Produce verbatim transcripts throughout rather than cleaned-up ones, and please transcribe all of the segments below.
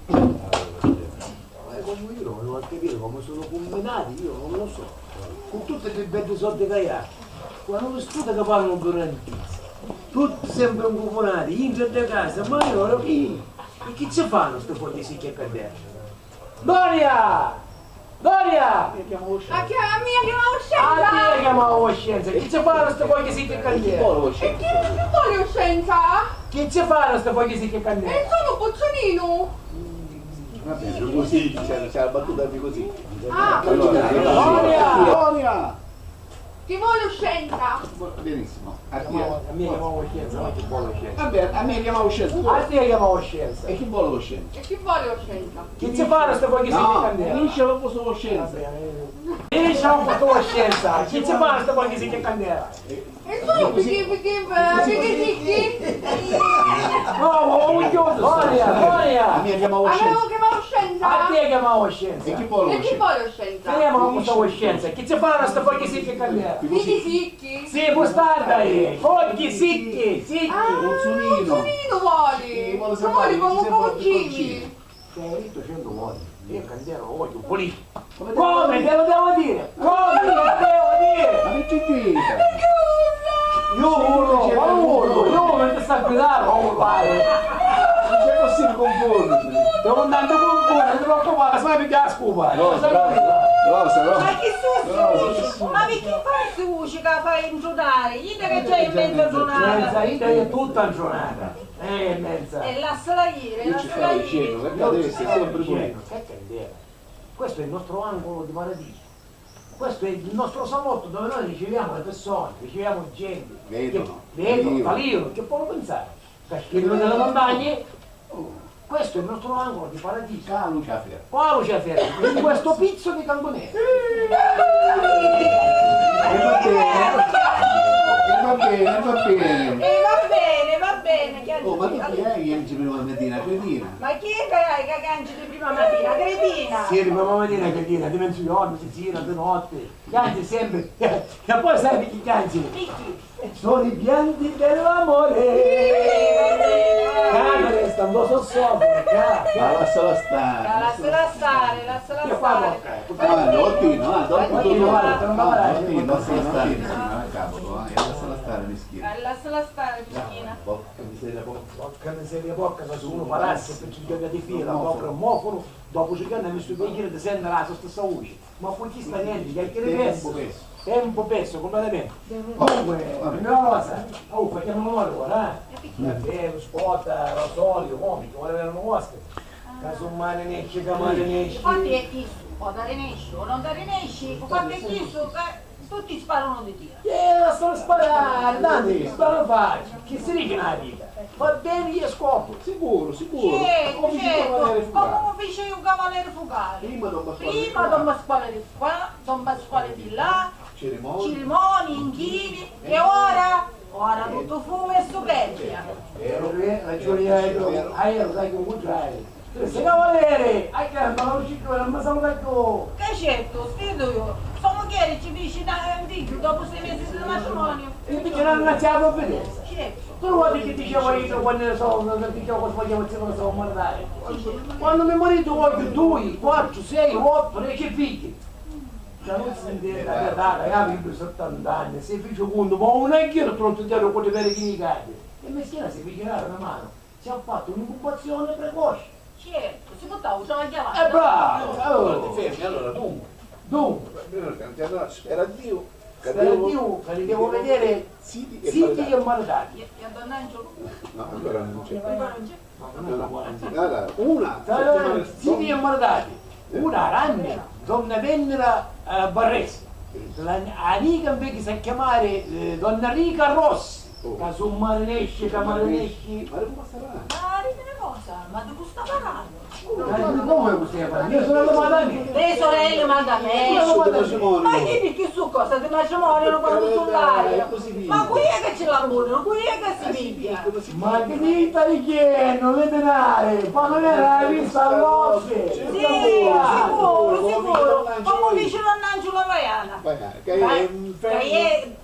Ma comu io non ho a capire come sono combinati, io non lo so. Con tutti quei bei soldi che ha, quando mi scusa che parlano durante, tutti sempre incupunati, intra di casa, ma io ora chi? E chi ci fanno sti fogli secchi a candela? Gloria! Gloria! A chi, a mia chiama a coscienza? A tia chiama a coscienza! Chi ci fanno sti fogli secchi a candela? E chi, chi vuole coscienza? Chi ci fanno sti fogli secchi a candela? E sono Puzzolino! Va bene, così, c'è, c'è la battuta di così. Ah, allora, Gloria! Gloria! Chi vuole coscienza? Benissimo. A tia. A mia chiama coscienza, ma chi vuole coscienza? Va bene, a mia chiama coscienza. A tia chiama coscienza. E chi vuole coscienza? E chi vuole coscienza? Chi ci fanno sti fogli secchi a candela? No, dice la cosa coscienza. Dice la cosa coscienza. Chi ci fanno sti fogli secchi a candela? E sono perché, perché, perché, perché? No, ma ho chiuso. Gloria, Gloria. A mia chiama coscienza. A mia chiama coscienza. A tia chiama coscienza. E chi vuole coscienza? Chi vuole coscienza? Chi ci fanno sti fogli secchi a candela? Chi? Sì, mostarda, eh! Fogli secchi, secchi! Ah, Puzzolino. Puzzolino vuole! Sì, vuole sapere, vuole come, come cugini! Ci hai detto cento volte, io candela voglio pulita! Come te lo devo dire? Come te lo devo dire? Ma che ti dico? Io urlo, ma urlo, io non ti sta a gridare, non urlare! Non c'è possibile confondersi! Devo andare a confondere, non ti preoccupare, sai perché la scupa? Rosa, Rosa, Rosa, Rosa. Ma chi su, su, ma perché fai su? Ci ca fai intrunari, idda ca già è mezza intrunata. Mezza, idda è tutta intrunata. Eh, mezza. E lassala iri, lassala iri. Io ci stavo dicendo, perché deve essere sempre pulito. Che candela. Questo è il nostro angolo di paradiso. Questo è il nostro salotto dove noi riceviamo le persone, riceviamo gente. Vedono, che vedono, taliono, che possono pensare. Castello delle montagne, oh, questo è il nostro angolo di paradiso. Qua luce la ferra. Qua luce la ferra, in questo pizzo di cantonera. E va bene, e va bene, e va bene. E va bene, va bene, che... Oh, ma tu chi hai che non ci prima mattina, cretina? Ma chi è che hai che cangi di prima mattina, cretina? Sì, di prima mattina, cretina, di mezzogiorno, di sera, di notte. Chiangi sempre. E poi sai perché chiangi? Perché? Sono i pianti dell'amore. Sì, va bene. Cara, resta un po' sossoso, cara. Ma lassala stare. Ma lassala stare, lassala stare. Io qua tocca, eh. Ah, no, ti no, ah, dopo tu no. Ah, no, ti, lassala stare, vicino, eh, capo, eh, lassala stare, mischina. Eh, lassala stare, mischina. Porca miseria, porca miseria, porca, se uno parassi, perché gioca di fila, un po' grammofono, dopo ci chiama e mi sto per dire, ti senti la stessa voce. Ma cu chi sta nenti, chiacchieri persu. Tempu persu. Tempu persu, cumplettamenti. Comunque, prima cosa, oh, facciamo l'onore ora, eh? È vero, scotta, rosolio, comico, vuole avere un ospite. Casomai nesci, ca male nesci. Infatti è chistu, o t'arrinesci o non t'arrinesci, infatti è chistu ca tutti sparano di tia. Eh, lascialo sparare, tanto che sparo faccio, chi si dice nella vita? Va bene, io scopro. Sicuro, sicuro. Certo, certo, come un cavaliere fugale. Come un cavaliere fugale. Prima don Pasquale di qua, don Pasquale di là, cerimonie, inchini, e ora? Ora tutto fumo e superchia. Vero, vero, ragione hai tu, hai, lo sai che un contrario. Questo cavaliere, hai chiamato la uscita, non mi saluta più. Che certo, sti due, so mugghieri ci dici da un figlio dopo sei mesi di matrimonio. E mi dice, non ringraziare la provvidenza. Certo. Tu guardi che dicevo io quando ne so, non dicevo cosa vogliamo, se non so guardare. Quando mi marito voglio due, quattro, sei, otto, dieci figli. Già non si sente la data, io avevo settanta anni, se fice conto, ma non è che ero pronto a dare quello per i cani. E mischina si pigliava una mano. Ci ha fatto un'incubazione precoce. Certo, si buttava, usava gli avanti. Eh, bravo! Oh. Ti fermi, allora, dunque. Dunque. Spera Dio che... Spera Dio che li devo vedere ziti e maritati. E, e a Don Angelo? No, ancora non c'è. Ancora non c'è? No, no, no. Allora, una settimana... Ziti e maritati. Una ranni, donna Vennera, eh, Barresi. La, amica invece sa chiamare, eh, donna Rica Rossi. Oh. Ca su marinesci, ca marinesci. Ma di cosa sarà? Ma di che cosa? Ma di cu sta parrannu? Ma di come cu stai parrannu? Io sono la madame. Le sorelle madame. Ma chi, perché su cosa di matrimonio non quando sull'aria? Ma qui è che ci l'ha pure, qui è che si piglia. Ma che mi stai dicendo, le denare? Ma non era la vista all'occhio? Sì, sicuro, sicuro. Come dice don Angelo Vaiana. Vaiana, che è un...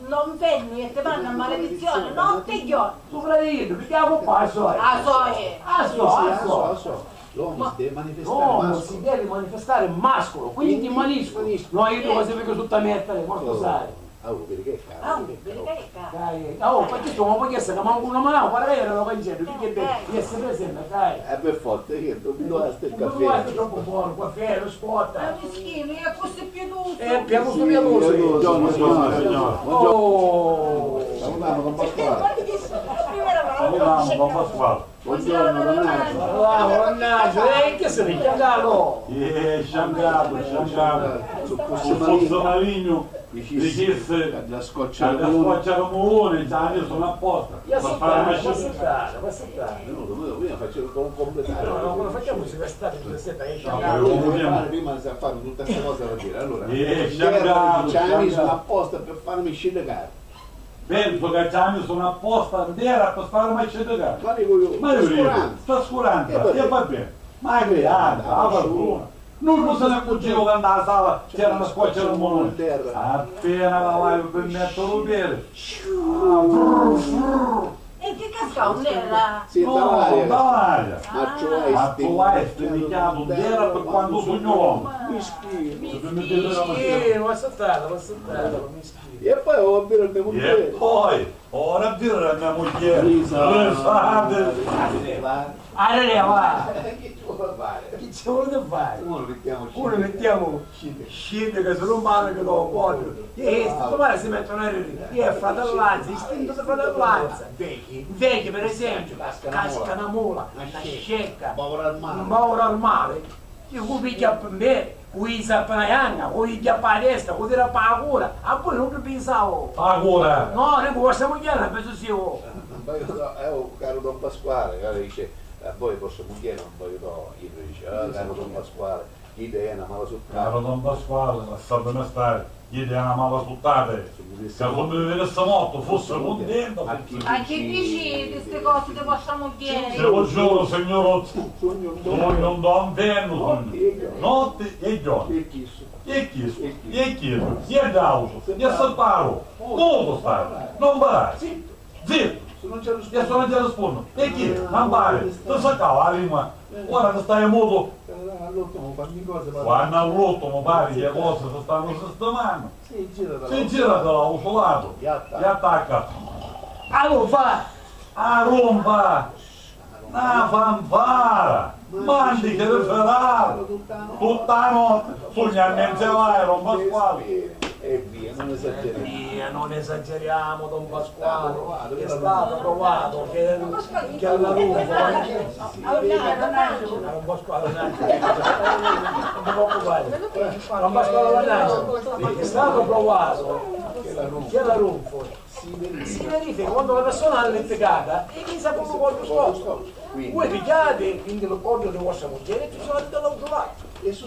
Non fermi e ti vanno a maledizione, notte e giorno. Tu fratello, perché la coppa la so? La so, eh. La so, la so, la so. L'omu si devi manifestari masculu. L'omu si devi manifestari masculu, quindi manisculu. Manisculu. No, io dico sempre che sotto a me, morto sai. Ah, oh, vedi che è caro, vedi che è caro. Dai, oh, ma chi sto, ma poi che sta, ma uno ma no, guarda che era lo cancello, chi che è, che si presenta, dai. Eh, per forza, che tu, tu hai il caffè. Tu hai troppo buono, caffè, lo scotta. Ma mischino, è così pietoso. È pietoso, pietoso. Buongiorno, signora. Buongiorno. Oh. Salutiamo con Pasquale. Salutiamo con Pasquale. Buongiorno, mannaggia. Bravo, mannaggia. Eh, che sei sciancato? Eh, sciancato, sciancato. Su Pozzo Maligno, di chi se la scoccia come uno, già nessuno apposta. Ma fare una scelta. Prima si fa tutta questa cosa da dire. Allora, eh, sciancato, ci ha messo apposta per farmi scegliere. Pensu ca ci ha messo apposta ntera pi farmi sceddicari. Ma dicu iu, ma sta scuranza. Sta scuranza, e va bene. Ma è creata, la fortuna. Nuddu si n'accucciu ca nta la sala c'era una squaccia di muloni. Appena la laiu pi mettere lu piedi. Ah, frrr, frrr. E chi cascau ntera? Sì, no, nta l'aria. Ma ci vai stinnicchiatu ntera pi quantu sugnu longu. Mischinu. Mischinu, ma assattata, ma assattata, mischinu. E poi ho a vire a mia mugghieri. E poi, ora a vire a mia mugghieri. Risate. Arreva. Chi ci vuole fare? Chi ci vuole fare? Uno mettiamo scinni. Uno mettiamo scinni che sono male che lo voglio. E sto male si mettono a ridere. E è fratellanza, istinto di fratellanza. Vecchi. Vecchi, per esempio, casca una mula, una scecca, un povero al male. Cu pigghia pi me, cu isa pi na janna, cu pigghia pi la testa, cu tira pi la cura, a voi nun vi pinsau. Pi la cura? No, dicu, vostra mugghieri, non penso sì, oh. Non v'aiutò, eh, oh, caro don Pasquale, cara, dice, a voi vostra mugghieri non v'aiutò, io dice, ah, caro don Pasquale, chi è una mala suttata. Caro don Pasquale, lassatemi stare. Idda è una mala suttata, ca comu mi vinissi mortu fussi cuntenta. A chi diciti sti cosi di vostra mugghieri? Ti lu giuru, signuruzzu, sugnu un don fennu, sugnu notti e giorni. E chistu, e chistu, e dd'autru, e si paru, comu tu stai? Non parari. Zittu! E si non ci rispunnu, e chi? Non pari, ti saccava la lingua. Ora ti stai mutu. Quannu all'ultimu pari che le cose si stannu sistimannu, si gira da l'autu latu e attacca. A rumpa! A rumpa! Na fanfara! Mandichi di ferari! Tutta la notti! Sugnu a menza l'aria, don Pasquale! E via, non esageriamo. E via, non esageriamo, don Pasquale. È stato provato che, che la rumpa, don Pasquale, non ti preoccupare. Don Pasquale, è stato provato che la rumpa si verifica quando la persona ha litigata e chi sa come quando sto. Voi pigghiate, quindi, lu coddu di vostra mugghieri e ci l'aviti da l'autu latu. Chi si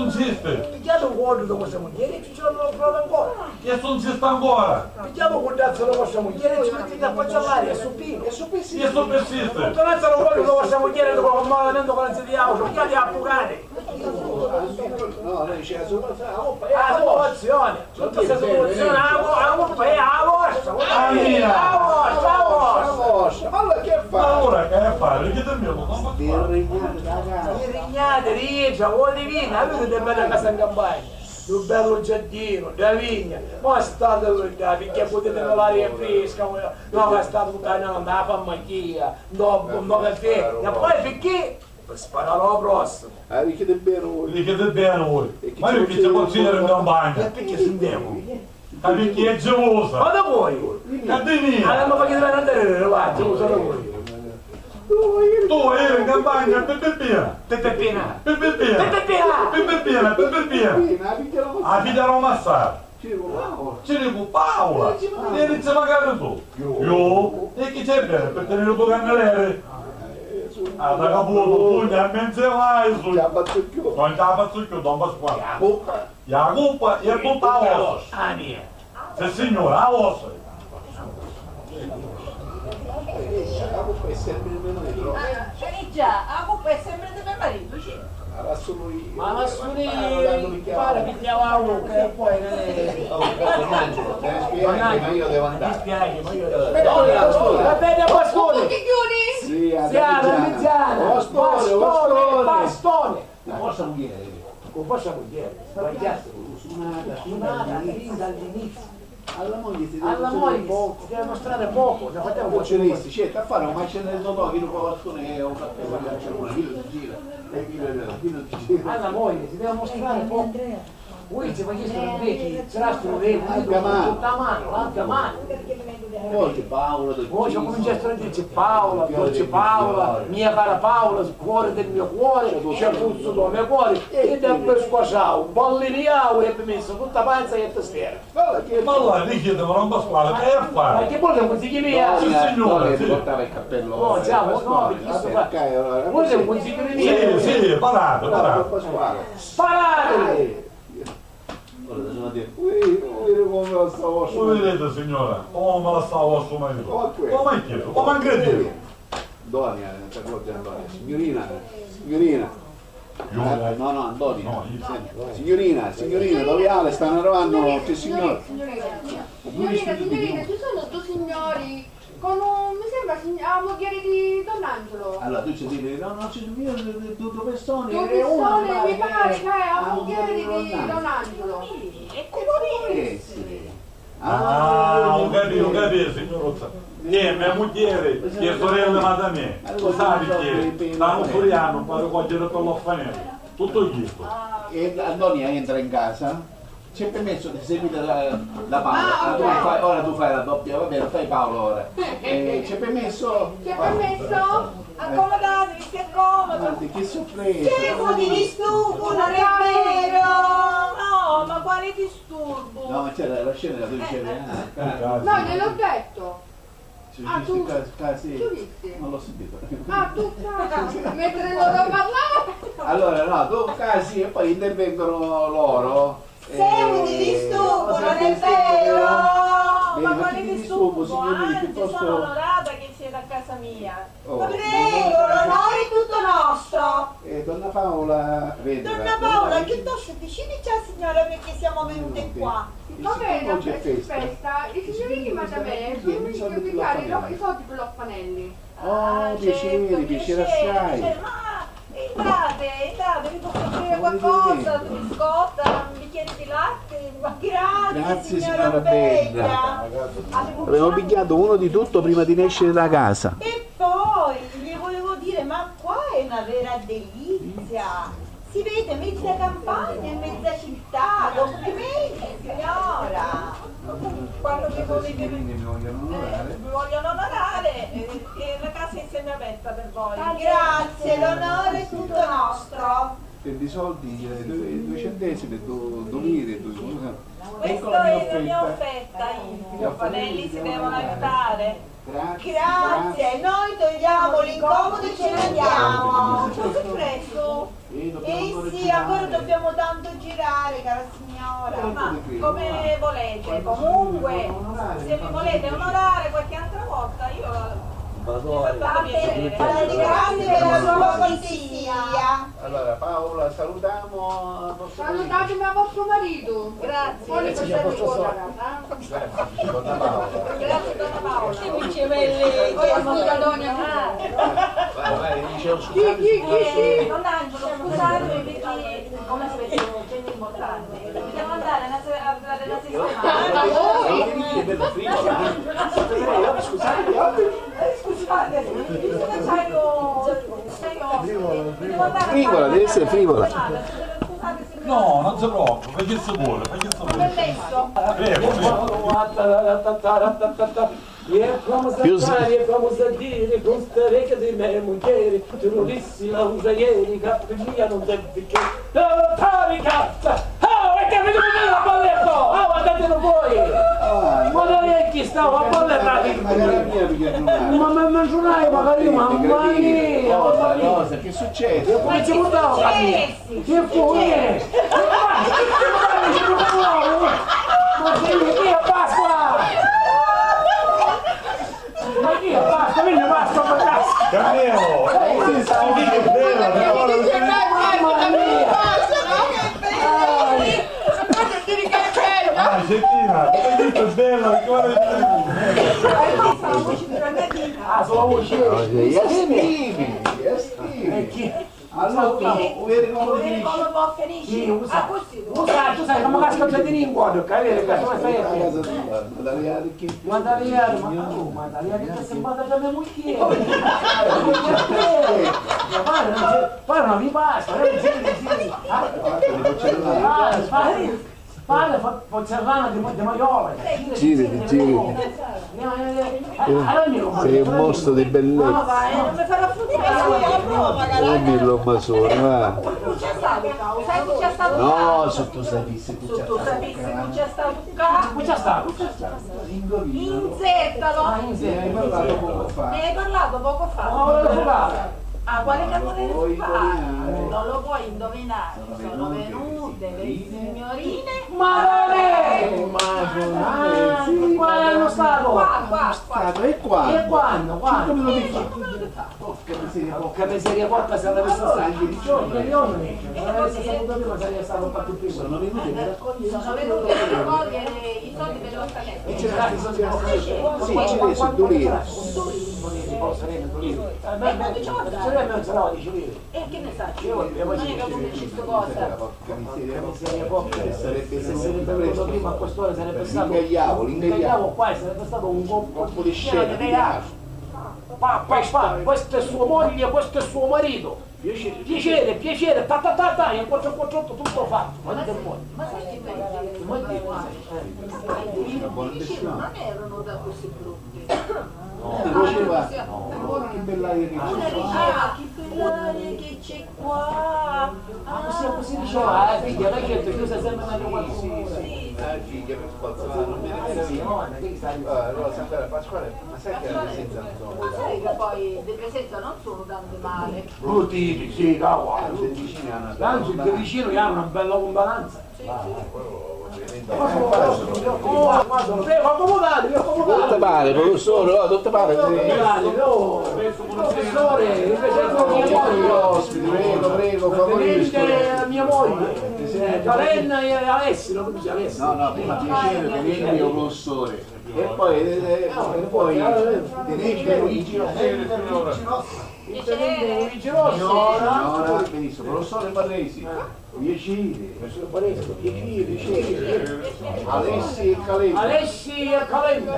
nsisti? Pigghiate lu coddu di vostra mugghieri e ci l'aviti da l'autu latu ancora. Chi si nsisti ancora? Pigghiate lu cuddazzu di vostra mugghieri e ci mittiti a faccia all'aria, e supinu. Chi si persisti? Allontanati lu coddu di vostra mugghieri e dopu un malamentu ca non si diautru, pigghiate a pucari. No, no, dice la situazione. La situazione. Tutta sta situazione, la vo-, la colpa è la vostra, la vostra, la vostra, la vostra. Ma allora che fa? Ma ora che fa? Perché ti mi lo fa? Rignate, rientra, vuole vino, avete una bella casa in campagna, un bello giardino, la vigna, ma state lontani, perché potete avere l'aria fresca, no, ma state lontani, no, la farmacia, no, no caffè, e poi perché? Pi sparari a lu prossimu. Ah, ricchiti beni voi. Ricchiti beni voi. Ma io chi ci considero in campagna? E perché sentiamo? Ma perché è gelosa? Ma da voi? Ca di mia? Allora, ma perché deve andare, va, gelosa da voi? Tu eri in campagna, pi pippina. Pi pippina. Pi pippina. Pi pippina. Pi pippina, pi pippina. A figlia della massara. Ci dicu, Paola, ci dicu, Paola, vieni, ci magari tu. Io? E chi c'è bene per tenere due cannelere? Ah, da caputo, pugna, mezzo e vai, su. Non ce la faccio più, don Pasquale. La colpa è tutta vostra. Ah, mia. Sì, signora, la vostra. Ah, e già, la colpa è sempre di mio marito, sì. Ma la sulu io, mi pare che pigliava la bocca e poi non è. Oh, mannaggia, mi dispiace, ma io devo andare. Mi dispiace, ma io devo andare. Va bene, Pasquale. Sì, alla parmigiana. Pastore, pastore. Sta mugghieri, cu vostra mugghieri, sbagghiasti. Sunata, sunata, fin dall'inizio. Alla moglie si deve mostrare poco. Alla moglie si deve mostrare poco, ne facciamo. Ci risti, certo, a fare un macello di Totò, chi lo fa bastone che è un cappello, che c'è una, chi lo gira, e chi lo gira, chi lo gira. Alla moglie si deve mostrare poco. Voi se facessero invece, tirastero le mani, tutta la mano, l'altra mano. Poi c'è Paola, Dolcissimo. Poi cominciassero a dirci Paola, dolce Paola, mia cara Paola, cuore del mio cuore, sciacuzzu del mio cuore, e da per squasciau, balliniau e abbi messo tutta panza e tastera. Ma là, dici, non va a scuola, che hai a fare? Ma che vuole un consiglio mio? Sì, signore, sì. Portava il cappello. No, già, no, perché sto qua. Vuole un consiglio mio? Sì, sì, parate, parate. Sparate! Ora devo dire, ui, ui, come la sta vostra. Voi vedete, signora, come la sta vostro marito? Come è chiesto? Come anche dire? Donia, eh, per l'oggi Antonia. Signorina, signorina. Eh, no, no, Antonia. No, io. Senti, signorina, signorina, da viale stanno arrivando tre signori. Signorina, signorina, ci sono due signori. Con un, mi sembra sign-, a mugghieri di Don Angelo. Allora, tu ci dici, no, non ci sono due persone, due persone, mi pare che è a mugghieri di Don Angelo. Sì, e come può essere? Ah, ho capito, ho capito, signor Ruzza. Che è mia mugghieri, che è sorella di mia. Lo sai che stiamo furiando, pare cogliere per l'orfanello. Tutto giusto. E Antonia entra in casa. C'è permesso di seguire la, la Paola? Ah, tu fai, ora tu fai la doppia, va bene, fai Paola ora. Eh, c'è permesso? C'è permesso? Accomodatevi, si accomoda. Guardi, che sorpresa. Siamo di disturbo, non è vero? No, ma quale disturbo? No, ma c'era la scena che tu dicevi, ah, no, gliel'ho detto. Ah, tu? Sì, sì, sì. Non l'ho sentito. Ah, tu, mentre loro parlavano. Allora, no, tu, sì, e poi intervengono loro. Sei un disturbo, non è vero? Ma quale disturbo? Anzi, sono onorata che siete a casa mia. Prego, l'onore è tutto nostro. Eh, donna Paola, vedi, donna Paola, piuttosto avvicinici alla signora perché siamo venute qua. Siccome è una festa, i signorini da me sono venuti a pigliare i soldi per l'orfanelli. Oh, piacere, piacere assai. Ma entrate, entrate, vi posso offrire qualcosa, due biscotti, un bicchiere di latte? Grazie, signora bella. Abbiamo pigliato uno di tutto prima di escere da casa. E poi, gli volevo dire, ma qua è una vera delizia. Si vede mezza campagna e mezza città, complimenti, signora. Quando mi volete, eh, mi vogliono onorare, eh, e la casa è sempre aperta per voi. Grazie, l'onore è tutto nostro. Per i soldi, eh, due, due centesimi, due, due lire, due, come si chiama? Questa è la mia offerta, i orfanelli si devono aiutare. Grazie, noi togliamo l'incomodo e ce ne andiamo. Cosa è presto? Eh sì, ancora dobbiamo tanto girare, cara signora. Ma come volete, comunque, se mi volete onorare qualche altra volta, io vi faccio piacere. Grazie per la sua cortesia. Allora, Paola, salutiamo. Salutatemi a vostro marito. Grazie. Poi ne facciamo. Grazie, donna Paola. Grazie, donna Paola. Poi ascolta Antonia. Vai, vai, dice, scusate. Chi, chi, chi, chi? Eh, don Angelo, scusatemi perché, come sapete, è un genio importante. Dobbiamo andare a una se-, a dare una sistemata. Ma voi? Scusate, eh. Eh, scusate, visto che c'hai lo, c'hai lo, devo andare a fare una... Frivola, deve essere frivola. Scusate, se No, non si preoccupa, facessi pure, facessi pure. Prego, prego. E come sa fare, e come sa dire, con sta reca di me mugghieri, tu non dissi l'altra ieri, che per mia non serve più. Tari cazzo! Oh, e che mi devi dire la bolletta? Oh, guardate voi! Ma non è chi stava a bolletta? Ma, ma, ma non è, magari, mamma mia, mamma mia! Cosa, cosa, che succede? Io come ci portavo? Che fu? Che? Ma chi è Pasqua? Ma chi è Pasqua? Vieni Pasqua per casa. Carmelo, eh, sì, sì, sì, bella, però non si... Mamma mia. Ah, Settina, hai visto, è bella, perché guarda che... Ah, sono usciti. Yes, Stevie, yes, Stevie. Allora, u veri comu finisci? Sì, u sa. U sa, tu sai comu casca un piatinu in cuoddu, capiri? Ca tu stai a casa tua, ma taliani chi? Ma taliani, ma tu, ma taliani che si mangia da me mugghieri. Parla, parla, mi basta, eh, sì, sì. Ah, parla, parla. Pare fo-, forzerrana di, di Maiola. Giriti, giriti. Sei un mostru di bellezza. Dimmi l'ommasone, va. No, se tu sapissi cu c'è stato. Cu c'è stato? Inzettalo. Ah, inzettalo. Ne hai parlato poco fa. Ah, quale cannone hai parlato? Non lo puoi indovinare. Sono venute le signorine Marone! Marone! Ah, sì, quale hanno stato? Qua, qua, qua. Stato, e quando? E quando, quando? Cinque minuti fa. Cinque minuti fa. Porca miseria, porca miseria, porca se l'avesse stata anche di giorno. Io non è che se l'avesse saputo prima sarebbe stato fatto prima. Sono venuti per raccogliere i soldi per l'orfanello. E cercate i soldi per l'orfanello. Sì, ci adesso due lire. Due lire, due lire. E quanto ci vuole? Sarebbe un salario di due lire. E che ne saccio io? Non è che ho conosciuto cosa. Porca miseria, porca miseria, porca. Sarebbe se sarebbe venuto prima a quest'ora sarebbe stato. L'ingagliavo, l'ingagliavo. L'ingagliavo qua sarebbe stato un colpo di scena di teatro. Pa, pa, pa, questa è sua moglie, questo è suo marito. Piacere, piacere, piacere, ta ta ta ta, e quattro quattro otto tutto fatto. Ma che vuoi? Ma sai che belli? Ma che vuoi? I vicini non erano da così brutti. No, no, no, che bell'aria che c'è qua. Che bell'aria che c'è qua. Ah, così, così diceva, eh, figlia, l'hai detto, chiusa sempre meglio qualcuno. Sì, sì. Eh, figlia, per forza, non mi ne... Eh, allora, sempre la faccio fare, ma sai che la presenza non sono... Ma sai che poi di presenza non sono tante male. Brutti, sì, no, guarda. Tanto il vicino gli ha una bella combalanza. Tutte pare, professore, va, tutte pare. Professore, vi presento mia moglie. Prego, prego, favorisco. Tenente, mia moglie. Eh, Karenna e Alessi, non mi dice Alessi. No, no, prima piacere, tenente o professore. E poi, eh, e poi, tenente Luigi Rossi. Il tenente Luigi Rossi. Signora, benissimo, professore Barresi. Piacere. Professor Baresi, piacere, piacere. Alessi e Calenda. Alessi e Calenda.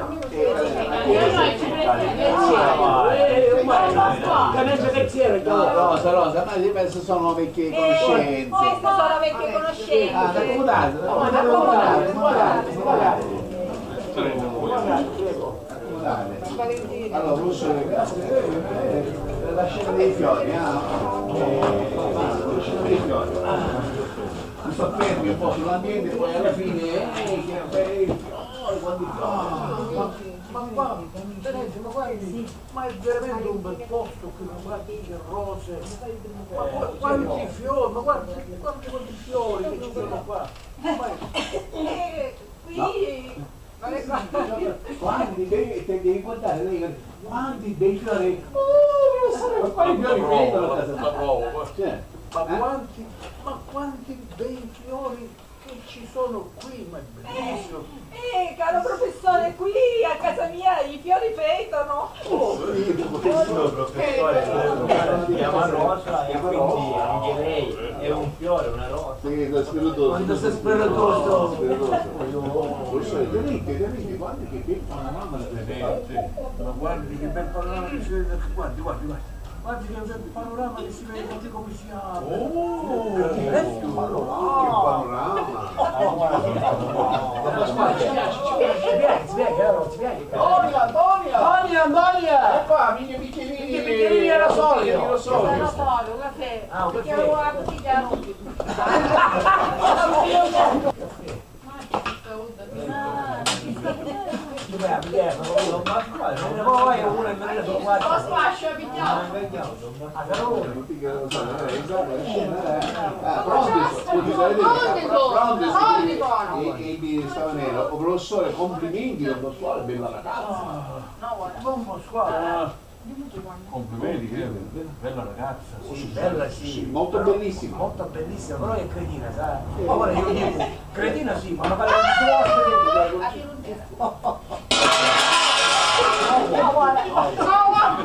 Calenda. Calenda. No, Rosa, Rosa, ma io penso sono vecchie conoscenze. Queste sono vecchie conoscenze. Ah, accomodate, accomodate, accomodate, accomodate. Prego, prego. Allora, professore, grazie. Eh, la scena dei fiori, ah, eh, la scena dei fiori. Mi soffermi un po' sull'ambiente, poi alla fine, eh, che bei fiori, quanti fiori. Ma, ma qua, tenente, ma qua è, ma è veramente un bel posto qui, ma guarda che rose, ma qua, quanti fiori, ma guarda, guarda quanti fiori che ci sono qua. Ma, eh, qui. Quanti bei, te devi guardare lei, quanti bei fiori. Oh, io so quali fiori vedo a casa. La provo, guarda. Cioè, ma quanti, ma quanti bei fiori che ci sono qui, ma è bellissimo. Eh, eh, caro professore, qui a casa mia i fiori fetono. Oh, sì, professore, professore, si chiama Rosa e quindi anche lei è un fiore, una rosa. Sì, sta spiritoso. Quanto sei spiritoso. Spiritoso. Professore, tenete, tenete, guardi che bel panorama che si vede. Ma guardi che bel panorama che si vede, guardi, guardi, guardi. Guardi che bel panorama che si vede, guardi come si apre. Oh, che bel panorama. Ci piace, ci piace, ci piace, allora, ci piace. Antonio, Antonio! Antonio, Antonio! E qua, mille bicchierini. Mille bicchierini era solido. Era solido. Era solido, un caffè. Ah, un caffè. Perché avevo la bottiglia. Pronto, scusi, pronto, scusi. E, e mi stava nero. Oh, professore, complimenti, la tua scuola, bella ragazza. Bomba squadra. Complimenti, che bella ragazza. Sì, bella, sì. Sì, molto bellissima. Molto bellissima, però è cretina, sa? Ma ora io dico, cretina sì, ma non parla di suocera. No, guarda. No, guarda.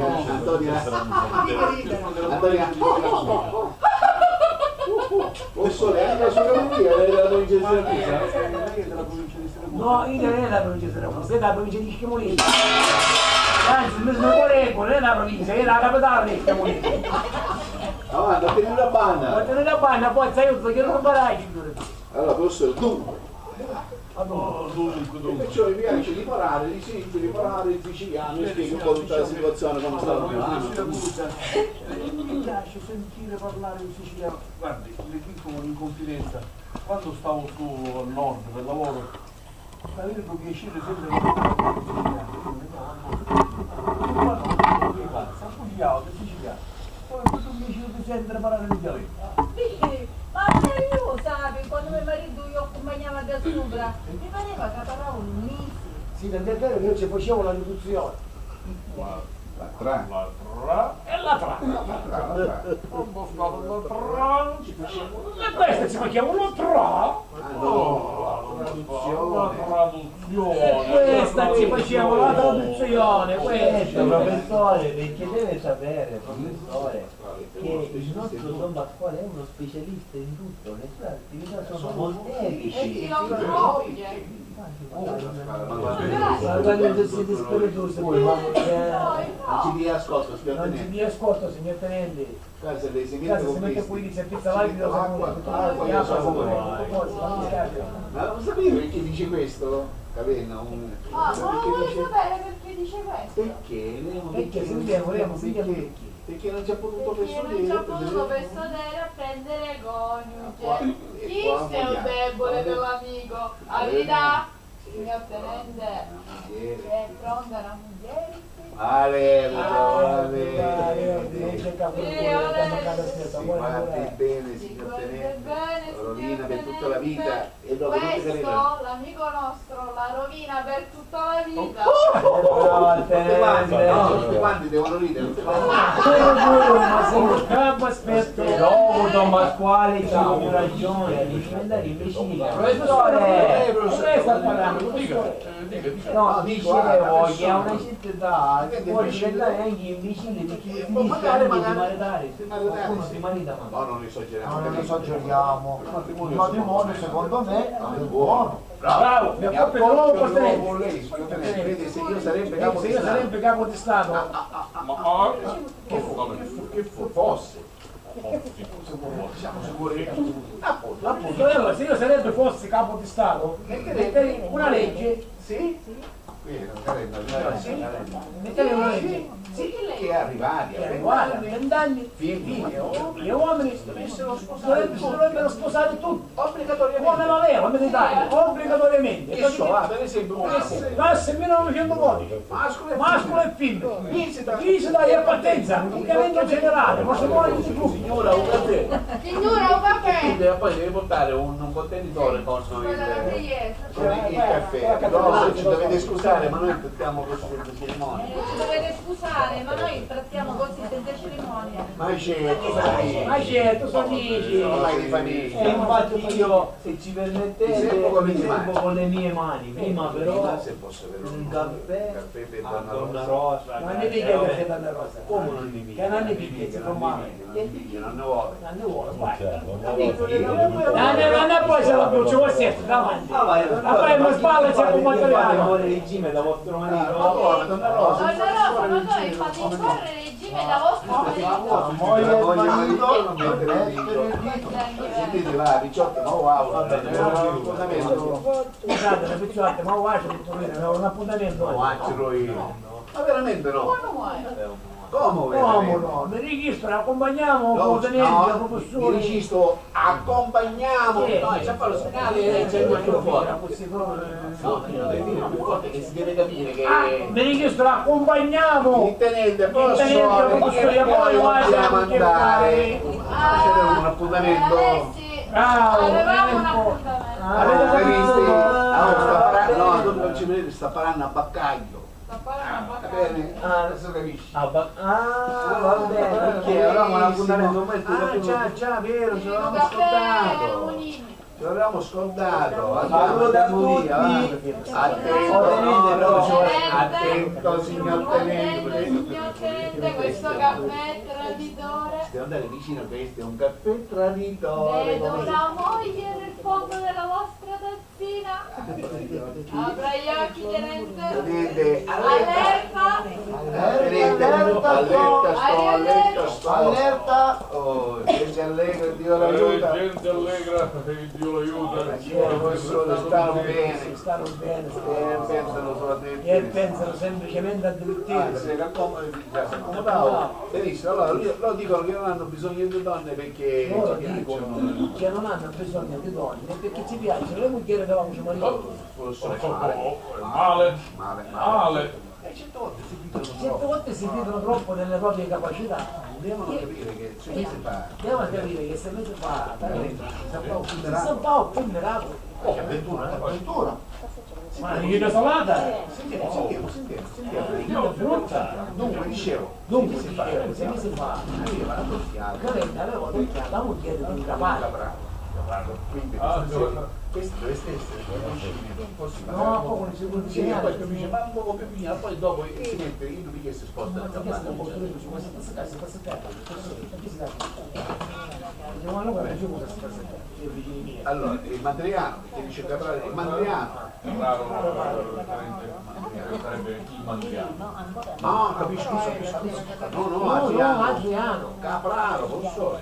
Antonia, Antonia, Antonia. Oh, sole, anche la sua famiglia è della provincia di Siracusa? No, io non è la provincia di Siracusa, è la provincia di Schimulino. Anzi, mi sono Coreco, non è la provincia, è la capitale di Schimulino. Avanti, a tenere la banna. A tenere la banna, poi sai, io sto chiedendo un paraggio. Allora, professore, dunque. Allora, dunque, dunque. E perciò mi piace riparare, di sentire parlare in siciliano e spiega un po' tutta la situazione, come sta andando. Mi piace sentire parlare in siciliano. Guardi, le dico in confidenza, quando stavo su al nord per lavoro, avevo piacere sempre di parlare in siciliano, io mi chiamo Antonio. Quando mi passa, poi io siciliano. Poi tu mi dici, ti senti parlare in dialetto. Sì, ma se io sapi, quando me maritu io accumpagnava da sopra, mi pareva che parlavo un mese. Sì, tant'è vero che io ci facevo la locuzione. La, la tra. La tra e la tra. La tra, la tra. Quando sta la tra, ci facevo. E questa ci facevo la tra. Ah, no, la traduzione. La traduzione. E questa ci facevo la traduzione, questa. Certo, professore, perché deve sapere, professore, che il nostro Don Pasquale è uno specialista in tutto, le sue attività sono molteplici. E chi lo accoglie? Ma guarda, si dispera tu, se vuoi, ma, eh, non ci dia ascolto, signor tenente. Non ci dia ascolto, signor tenente. Casa dei cementi. Casa dei cementi, compresi. Quindi si appizza l'acqua, l'acqua, io sono pure. Ma lo sapete perché dice questo? Capenna, un... Ah, ma lo vuoi sapere perché dice questo? Perché? Perché, sentiamo, vediamo, sentiamo perché. Perché non ci ha potuto persuadere a prendere... Perché non ci ha potuto persuadere a prendere coniuge. Chi è un debole per l'amico? La verità? Signor tenente, se è pronta la mugghieri? Alelu, alelu. Si guardi bene, signor tenente. Carolina, per tutta la vita. E dopo tutti... Questo, l'amico nostro, la rovina per tutta la vita. Bravo, tenente. Tutti quanti, no? Tutti quanti devono ridere, tutti quanti. Pure, pure, ma sì, aspetta. Dopo Don Pasquale ci ha ragione, devi diventare imbecille. Professore, eh, professore, sta parlando, dica, eh, dica, dica. No, dicevo che è una città che può diventare anche imbecille, perché finisce anche di maritare, qualcuno si marita male. No, non esageriamo. No, non esageriamo. Il matrimonio, secondo me, è buono. Bravo, mi accoppio con lei, signor tenente. Vede, se io sarebbe capo di Stato. Ma, ah, che fu-, che fu-, che fu-, fosse. Siamo sicuri che... Appunto, appunto, allora, se io sarebbe, fosse capo di Stato, metterei una legge. Sì? Qui non sarebbe, sì? Metterei una legge. Sì, che è arrivati a vent'anni, figli e uomini dovessero sposare tutti. Dovrebbero sposare tutti. Obbligatoriamente. Come la leva, come l'Italia, obbligatoriamente. Che so, ah, per esempio, classe. Classe millenovecentododici. Mascolo e femmina. Visita. Visita e partenza. Cambiamento generale. Matrimonio di gruppo. Signora, un caffè. Signora, un caffè. E poi deve portare un, un contenitore con il, con il caffè. No, ci dovete scusare, ma noi stiamo costruendo il cerimonia. Eh, ci dovete scusare, ma noi Trattiamo così senza cerimonie. Ma certo, sono amici. Ma certo, sono amici. Ormai di famiglia. E infatti io, se ci permettete, mi servo con le mie mani. Prima però un caffè a Donna Rosa. Ma non mi dica caffè Donna Rosa. Come non mi dica? Che non mi dica, si fa male. Non ne vuole. Non ne vuole, guarda. Non ne vuole, non ne vuole, poi se la brucia, vuoi sentire, davanti. Ah, vai, ma sballa, c'è un materiale. Vuole regime da vostro marito. Ma come, Donna Rosa? Donna Rosa, ma noi fate correre regime da vostro marito. Moglie e marito, non mettere il dito. Sentite, va, diciotto, ma wow, scusate, la picciotta, ma wow, c'è tutto bene, aveva un appuntamento. Ma veramente no. Come no? Come no? Mi registro, accompagniamo, no, no, mi registro, accompagniamo. Sì. No, c'è a fare lo spinale, c'è il microfono. No, io devo dire più forte che si deve capire che... Ah, mi registro, accompagniamo. Il tenente, posso... Il tenente, posso, io poi dobbiamo andare. C'è un appuntamento. Bravo, avevamo un appuntamento. Ah, avete visto? Ah, sta parando, no, tu non ci vedete, sta parando a Baccaglio. Sta parando a Baccaglio. Va bene? Ah, adesso capisci. Ah, va bene, ok, allora un appuntamento con me, tu capisci? Ah, già, già, vero, ci avevamo scordato. Ci avevamo scordato. Allora, saluta a tutti. Attento, attento, signor tenente. Signor tenente, questo caffè traditore. Devo andare vicino, questo è un caffè traditore. Vedo la moglie nel fondo della vostra tazzina. Apra gli occhi, tenente. Tenente, allerta. Allerta. Tenente, allerta, sto, allerta, sto. Allerta. Oh, gente allegra, Dio l'aiuta. Eh, gente allegra, Dio l'aiuta. Stanno bene. Stanno bene. Eh, pensano solamente... E pensano semplicemente a divertirsi. Ah, sì, che come già si accomodava. Benissimo, allora loro dicono che non hanno bisogno di donne perché ci piacciono. Loro dicono che non hanno bisogno di donne perché ci piacciono le mugghieri dell'autru marito. Oh, oh, oh, oh, male. Male, male. Male. E certe volte si fidano troppo. Certe volte si fidano troppo delle proprie capacità. Devono capire che sei mesi fa. Devono capire che sei mesi fa. Si sembra un puterato. Oh, addirittura, eh? Addirittura. Ma che salata! Sentiamo, sentiamo, sentiamo, sentiamo. Che brutta! Dunque, dicevo, dunque, sei mesi fa, sei mesi fa, aveva la tua fiata. Calenda aveva la tua fiata, la mugghieri di un caparro. Caparro. Quindi questo deve essere, questo dovesse essere un riconoscimento. Così, no, ma proprio non si può dire. Sì, e poi capisce, ma un poco più vicino, poi dopo si mette in dubio che si sposta il caparro. Allora, il Mandriano, perché dice Capraro, il Mandriano. Capraro, eh, sarebbe il Mandriano. Ah, capisco, capisco. No, no, Adriano. Adriano. Capraro, professore.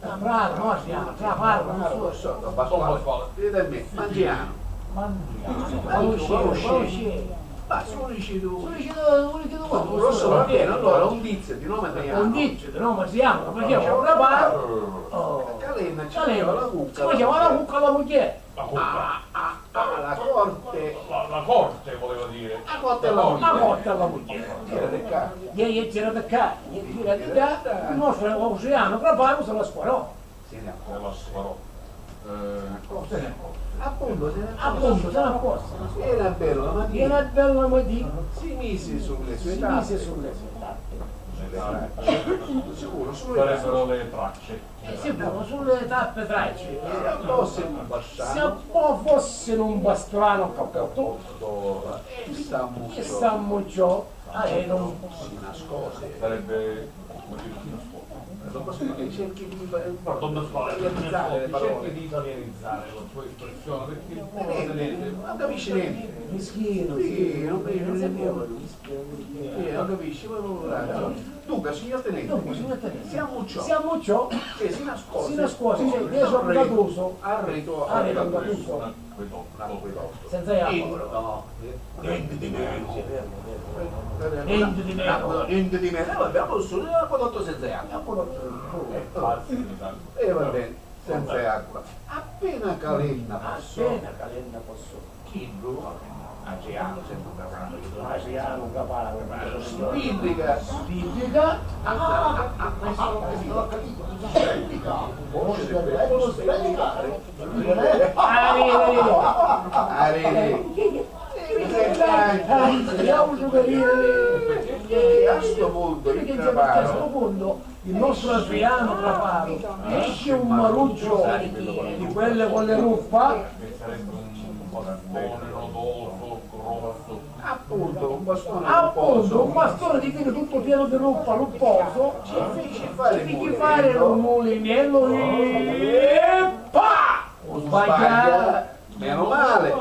Capraro, no, Adriano, Capraro, professore. Professore, Pasquale. Vedete a me, Mandriano. Mandriano, conosci? Ma se lo dici tu. Se lo dici tu, se lo dici tu, professore, va bene, allora un tizio di nome Adriano. Un tizio di nome Adriano, ma faceva un caparro. Oh. Calenda, ci faceva la cucca. Ci faceva la cucca alla mugghieri. La cucca. Ah, ah, ah, la corte. La, la corte voleva dire. La corte alla mugghieri. La corte alla mugghieri. Gira di ccà. Ieri gira di ccà, ieri gira di ccà. Il nostro Adriano Caparro se la sparò. Se la sparò. Eh, se ne accorse. Appunto, se ne accorse. Appunto, se ne accorse. Era bello la mattina. Era bello la mattina. Si mise sulle sue tappe. Si mise sulle sue tappe. Sulle sue tappe. Sicuro, sulle tappe. Sarebbero le tracce. Eh, sicuro, sulle tappe tracce. Se un po' fosse un pastrano. Se un po' fosse un pastrano, capito? Chi s'ammucciò. Chi s'ammucciò. Ah, eh, non si nascose. Sarebbe, come dire, si nasconde. Don Pasquale, cerchi di italianizzare le parole. Cerchi di italianizzare la sua espressione, perché uno non capisce niente. Mischino, sì, non capisce niente. Sì, non capisci, ma non... Dunque, signor tenente, dunque, signor tenente, si ammucciò. Si ammucciò. Cioè, si nascose. Si nascose, cioè, dietro un gatuso. Arreto, arreto a un gatuso. L'acquedotto. Senza acqua, però. No, niente di meno. Niente di meno. Niente di meno. Eh, vabbè, posso dire l'acquedotto senza acqua. L'acquedotto. Eh, va bene, senza acqua. Appena Calenda passò. Appena Calenda passò. Chiddu, Adriano, sempre un caparro. Adriano, un caparro. Sbirrica. Sbirrica. Ah, ah, ah, ah, ho capito, ho capito. Sbirrica. Voce del vecchio sbirricare. Arì, arì. Arì. Vediamo giocare. E a stu puntu, perché a stu puntu il nostro Adriano Traparo esce un maruccio di quelle con le ruffa. Appunto, un bastone. Appunto, un bastone di pino tutto pieno di ruffa, lupposo. Ci feci fare un mulinello e pa! Ho sbagliato. Meno male.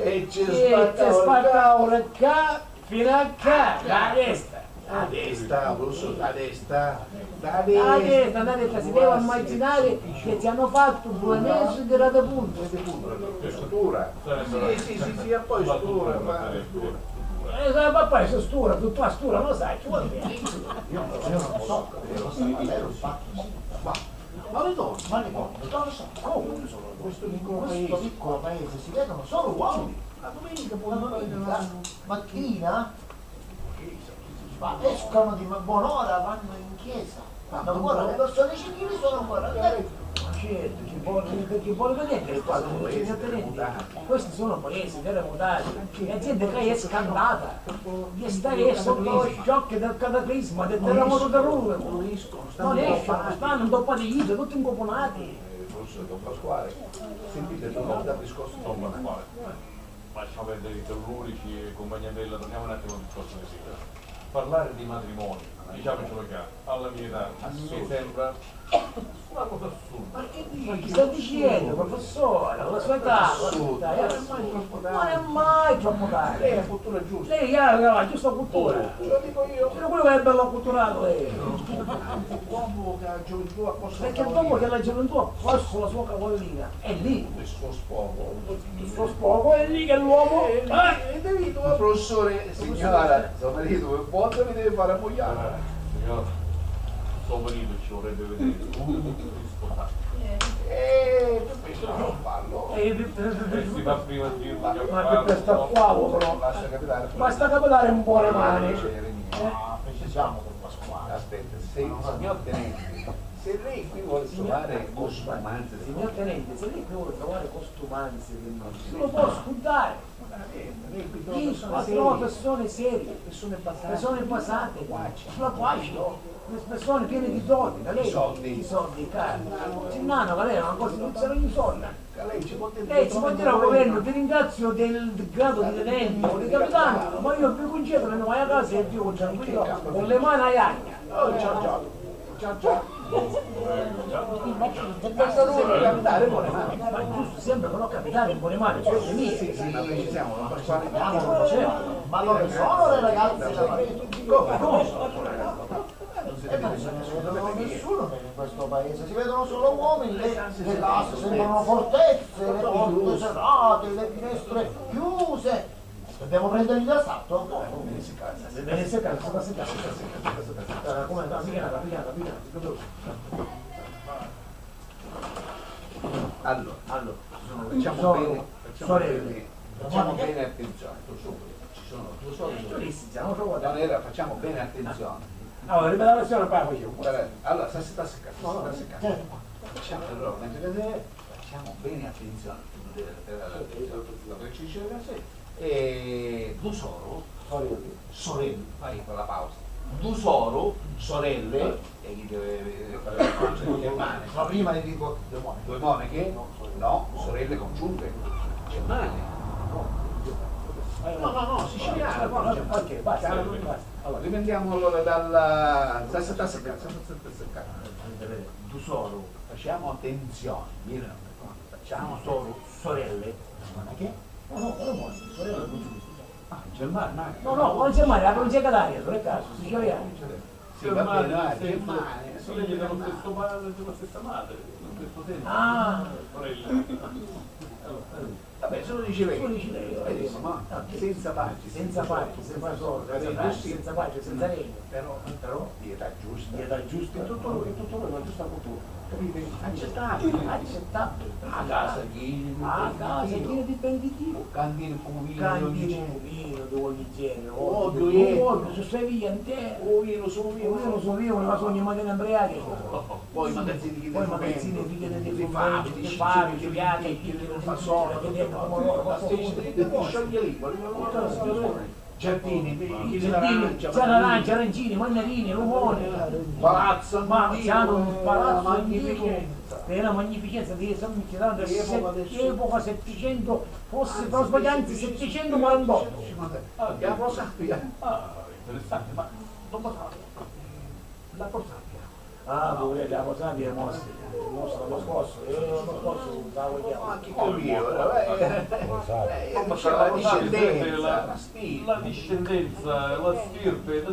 E ci spaccavo il ca. Fino a ca, la testa. La testa, lo so, la testa. La testa, la testa, si deve immaginare che ti hanno fatto due metri di rata punta. Di punta, di puntura. Sì, sì, sì, sì, e poi stura, ma stura. Eh, ma poi su stura, tu tua stura, non sai, ci vuole bene. Io, io non so, io non so, ma lei lo fa. Ma, ma ritorno, ma ritorno, non lo so. Come? Questo piccolo paese, questo piccolo paese, si vedono solo uomini. La domenica poi. La domenica mattina ma escono di buon'ora, vanno in chiesa. Quando ancora le persone civili sono ancora a letto. Ma certo, ci vuole, ci vuole vedere qua, signor Tenente. Questi sono paesi terremotati. La gente qua è scaldata. Gli sta sotto lo shock del cataclisma, del terremoto terrore. Non escono, stanno, stanno un po' patiti, tutti incupunati. Eh, forse don Pasquale, sentite, tu non dà discorso. Don Pasquale. Lasciamo perdere i tellurici e compagnia bella, torniamo un attimo al discorso di prima. Parlare di matrimonio, diciamocelo chiaro, alla mia età mi sembra una cosa assurda. Ma che dici? Ma chi sta dicendo, professore? Alla sua età, alla sua età, non è mai troppo tardi. Non è mai troppo tardi. Lei ha cultura giusta. Lei ha la giusta cultura. Te lo dico io. Sino quello che è bello acculturato lei. L'uomo che ha gioventù ha posto. Perché dopo che la gioventù ha posto la sua cavallina, è lì. Il suo sposo. Il suo sposo è lì che l'uomo. Eh, eh, eh, capito? Professore, signora, suo marito, per forza mi deve fare ammogliare. Signor, suo marito ci vorrebbe vedere. Eh, per questo non parlo. Eh, si fa prima di dirlo. Ma che per sta qua, però. Lascia capitare. Basta capitare in buone mani. Eh, precisiamo con Pasquale. Aspetta, se, signor Tenente, se lei qui vuole trovare costumanze, signor Tenente, se lei qui vuole trovare costumanze che non si lo può scudare. Io trovo persone serie, persone basate, persone basate, sulla pace, persone piene di soldi, capito? I soldi, i soldi, caro. Nano, capito? Una cosa, non c'erano i soldi. Lei ci può dire al governo: "Vi ringrazio del grado di tenente o di capitano, ma io vi concedo che vai a casa e vivo tranquillo con le mani all'aria." Oh, ciao, ciao. Ciao, ciao. Ma giusto, sempre però capitare in buone mani, cioè, sì, sì, ma noi ci siamo, non posso fare. Ma non sono le ragazze da fare. Come? Come? E non si vede nessuno in questo paese, si vedono solo uomini, le, le case sembrano fortezze, le porte serrate, le finestre chiuse. Dobbiamo prenderli d'assalto? Come si casa? Come si casa? Come si casa? Come si casa? Allora, allora, facciamo bene, facciamo bene, facciamo bene attenzione, tu subito, ci sono due soldi. Non era, facciamo bene attenzione. Allora, ripeta la lezione, poi la facciamo. Guarda, allora, sta, sta, sta, sta, sta, sta. Facciamo, allora, mentre che facciamo bene attenzione, tu devi avere attenzione, la precisione, sì. E du soru, sorelle, fai quella pausa. Du soru, sorelle, e chi deve, deve fare la pace, che male. Ma prima le dico due monache. Due monache? No, sorelle congiunte. Che male. No, no, no, siciliano, no, c'è qualche, basta, basta. Allora, riprendiamo allora dal, sta, sta, sta, sta, sta, sta, sta. Du soru, facciamo attenzione, mira, facciamo soru, sorelle, ma che? No, no, no, no, sorella non si dice. Ah, Germania, no. No, no, non Germania, la provincia di Catania, non è caso, siciliano. Sì, va bene, dai, Germania, sì, Germania. Dello stesso padre, della stessa madre, dello stesso senso. Ah. Sorella. Vabbè, se lo dice lei. Se lo dice lei, va benissimo, ma senza pace, senza pace, senza soldi, senza pace, senza regno. Però, però, di età giusta. Di età giusta, e tutto, e tutto quello, giusta cultura. Capite? Accettabile. Accettabile. A casa piena di beni di Dio. A casa piena di beni di Dio. Cantine cu vinu di ogni genere. Cantine cu vinu di ogni genere. Ovvio, ovvio, su sta via intera. U vinu, su vinu. U vinu, su vinu, ma sognu magari imbriachi. Poi i magazzini chi di frumenti, di fabbrici, di fabbrici, di picchi, di fasoli, di pomodori, di scioglie lì, tutta la situazione. Giardini, i giardini, c'è l'arancia, arancini, mandarini, rumoni. Palazzo antico, c'hanno un palazzo antico, magnificenza. È una magnificenza di San Michelangelo, epoca settecento, forse, però sbaglianti, settecentoquarantotto. Ah, che la Pro Sapia. Ah, interessante, ma non lo so. La Pro Sapia. Ah, pure la Pro Sapia è mostra, mostra lo scorso, io non posso, non stavo chiaro. Ma che capito, eh, eh, eh, la discendenza, la stirpe. La discendenza, la stirpe, da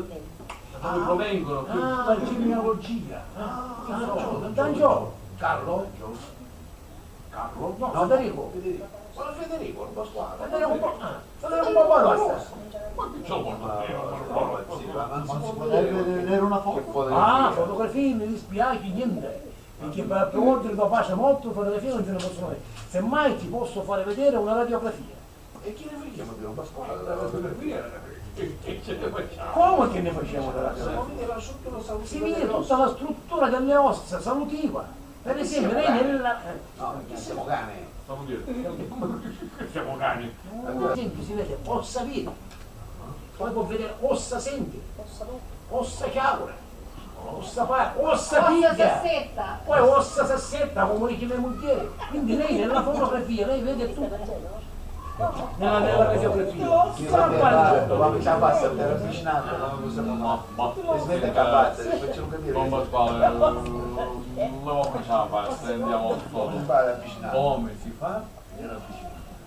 dove provengono? Ah, la genealogia. Ah, D'Angelo. Carlo? Carlo? No, Federico. Federico. Ma Federico, non Pasquale. Federico un po', ah, Federico un po' basta. Ma che c'ho guardato io? Ma non si può vedere una foto? Ah, fotografie mi dispiace, niente. Perché per, per oltre che faccio molto fotografie non ce ne possono avere. Semmai ti posso fare vedere una radiografia. E chi ne frega, ma Pasquale, la fotografia, che, che ce ne facciamo? Come che ne facciamo della fotografia? Si vede tutta la struttura delle ossa salutiva. Per esempio, lei nella, eh. No, perché siamo cani. Stavo dicendo, siamo cani. Per esempio, si vede ossa vive, poi può vedere ossa sentire, ossa ciaura, ossa fa, ossa pigghia, poi ossa sassetta, come dice mia moglie. Quindi lei nella fotografia, lei vede tutto. Nella, nella radiografia. Io vabbè, ma mi ci passa per avvicinare, non lo so, ma mi smette a battere, facciamo capire. Non mi pare, non lo facciamo fare, andiamo sotto. Non mi pare avvicinare. Come si fa?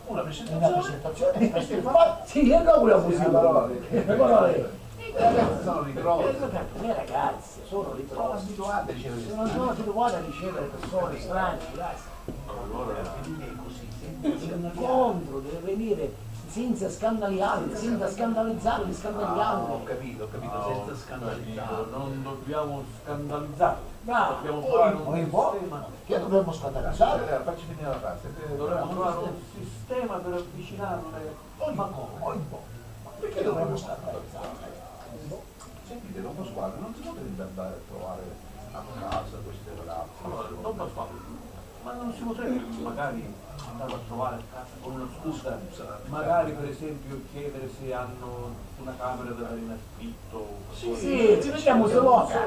Una presentazione. Una presentazione. Sì, è proprio così. Le parole. Le parole. Le ragazze sono ritrosi. Le ragazze sono ritrosi. Sono abituate a ricevere persone. Sono abituate a ricevere persone strane, diverse. Allora, l'incontro deve venire senza scandalizzare, senza scandalizzare, scandalizzare. Ah, ho capito, ho capito, senza scandalizzare. Non dobbiamo scandalizzare. Bravo. Dobbiamo trovare un sistema. Che dobbiamo scandalizzare? Eh, facci finire la frase. Dovremmo trovare un sistema per avvicinarle. Ogni giorno, ogni giorno. Ma perché dovremmo scandalizzare? Sentite, don Pasquale, non si potrebbe andare a trovare a casa queste ragazze? Allora, don Pasquale, ma non si potrebbe magari andare a trovare a casa con una scusa, magari per esempio chiedere se hanno una camera da dare in affitto? Sì, sì, ci vediamo se loca.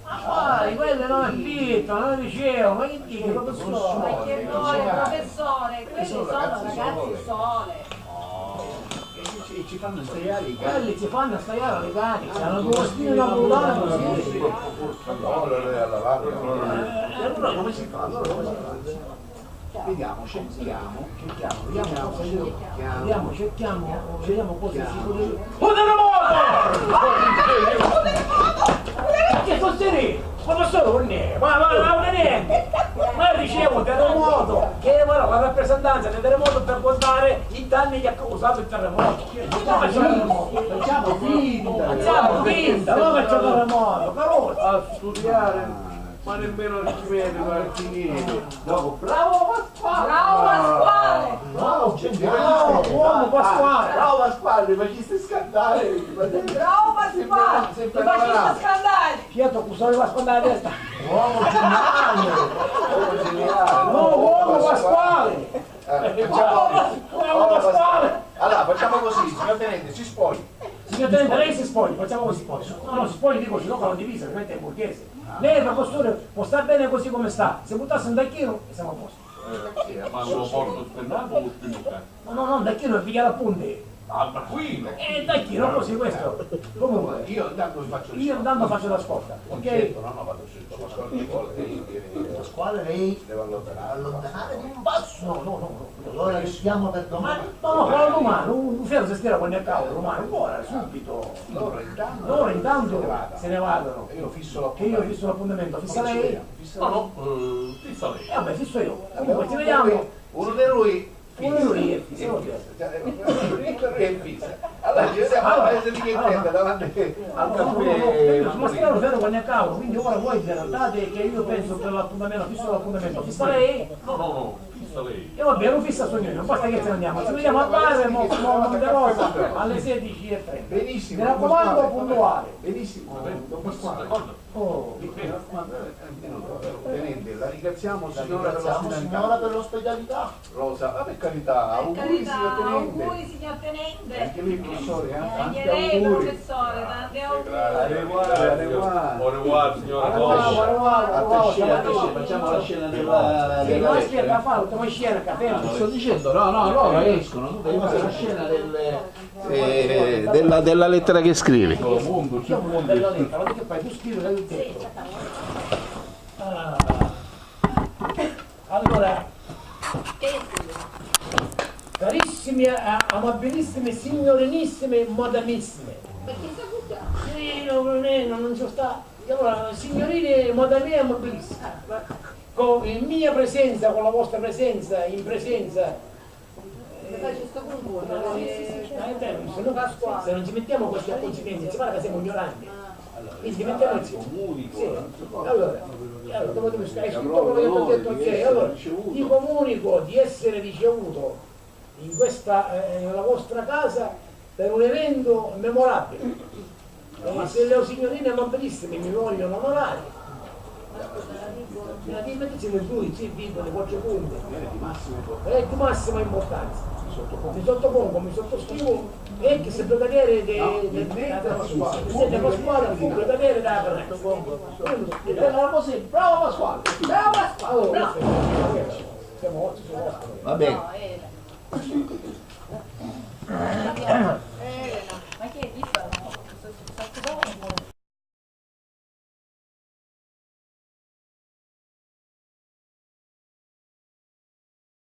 Ma poi, quello non è affitto, non dicevo, ma che dici, professore? Ma che vuole, professore? Quelli sono ragazzi sole. E ci, ci fanno stajare i cani. Quelli ci fanno stajare i cani, hanno due stili da mutare così. Allora, allora, allora, allora come si fa? Allora come si fa? Vediamo, cerchiamo, cerchiamo, vediamo cosa si, vediamo, cerchiamo, vediamo cosa si può dire. Un terremoto! Che succede? Professore, non è, ma, ma, ma non è niente! Ma io dicevo terremoto! Che ora la rappresentanza del terremoto per contare i danni che ha causato il terremoto! Come facciamo? Facciamo finta! Facciamo finta! Ma faccio terremoto! Carozza! A studiare! Ma nemmeno archimede, ma archimede. Dopo, bravo Pasquale! Bravo Pasquale! Bravo, bravo, uomo Pasquale! Bravo Pasquale, mi faciste scantare! Bravo Pasquale! Mi faciste scantare! Pietro, cosa mi fa scantare la testa? Uomo geniale! Uomo geniale! No, uomo Pasquale! Eh, facciamo, uomo Pasquale! Allora, facciamo così, signor tenente, si spogli. Signor tenente, lei si spogli, facciamo così. No, no, si spogli, dico, si tocca la divisa, altrimenti è borghese. Lei, professore, può star bene così come sta. Se buttasse un tacchino e siamo a posto. Eh, sì, ma lo porto spennato o spinuccato? No, no, no, un tacchino per pigliare appunti. Ah, un taccuino! Eh, un tacchino così, questo. Comunque, io intanto vi faccio io intanto faccio la scorta, ok? Certo, no, no, vado subito, ma scorta, ci vuole che io... Pasquale, lei deve allontanare. Allontanare di un passo? No, no, no, no. Allora restiamo per domani? No, no, però domani, un, un ferro si stira quando è caudo, domani, ora, subito. Loro intanto se ne vadano. E io fisso l'appuntamento. Che io fisso l'appuntamento, fissa lei? No, no, eh, fissa lei. Eh, vabbè, fisso io. Comunque, ci vediamo. Uno di lui fissa. Uno di lui è fisso, vabbè. Uno di lui è fisso. Allora, ci vediamo al paese di Chietetta, davanti al caffè. Ma scrivo ferro quando è caudo, quindi ora voi vi andate che io penso per l'appuntamento, fisso l'appuntamento, fissa lei? No, no, no. E va bene, lo fissa signore, non basta che ce ne andiamo, ci vediamo al bar, mo, mo, Monte Rosa, alle sedici e trenta. Benissimo, mi raccomando, puntuale. Benissimo, don Pasquale. Oh. Tenente, la ringraziamo, signora, per l'ospitalità. Rosa, ma per carità, auguri, signor Tenente. Auguri, signor Tenente. Anche lei, professore, eh? Anche lei, auguri. Professore, tanti auguri. Arrivare, arrivare. Au revoir, signora. Au revoir, au revoir, au revoir. Attaché, attaché, facciamo la scena della, sì, della lettera. Aspetta, fa l'ultima scena, fermo. Sto dicendo, no, no, loro escono, tu devi fare la scena del, eh, della, della lettera che scrivi. Dopo una bella lettera, ma tu che fai? Tu scrivi, l'hai detto. Ah. Allora, carissimi, a-, amabilissimi, signorinissimi, madamissimi. Ma chi sa cucca? Eh, no, non è, non, non ci sta. E allora, signorine, madame, amabilissimi. Con, in mia presenza, con la vostra presenza, in presenza, eh, ma è vero, se no, se non ci mettiamo questi accorgimenti, ci pare che siamo ignoranti. Quindi mettiamoci. Sì. Allora, allora, dopo tu mi stai, tutto quello che ti ho detto, ok, allora, ti comunico di essere ricevuto in questa, eh, nella vostra casa per un evento memorabile. E se le signorine amabilissime mi vogliono onorare, eh, dimmi, ci sono due, sì, dico, le quattro punte. È di massima importanza. Mi sottopongo, mi sottoscrivo. E che se brigadiere de, de, de, de Pasquale fu brigadiere della Granata. Bravo Pasquale! Bravo Pasquale! Bravo! Va bene.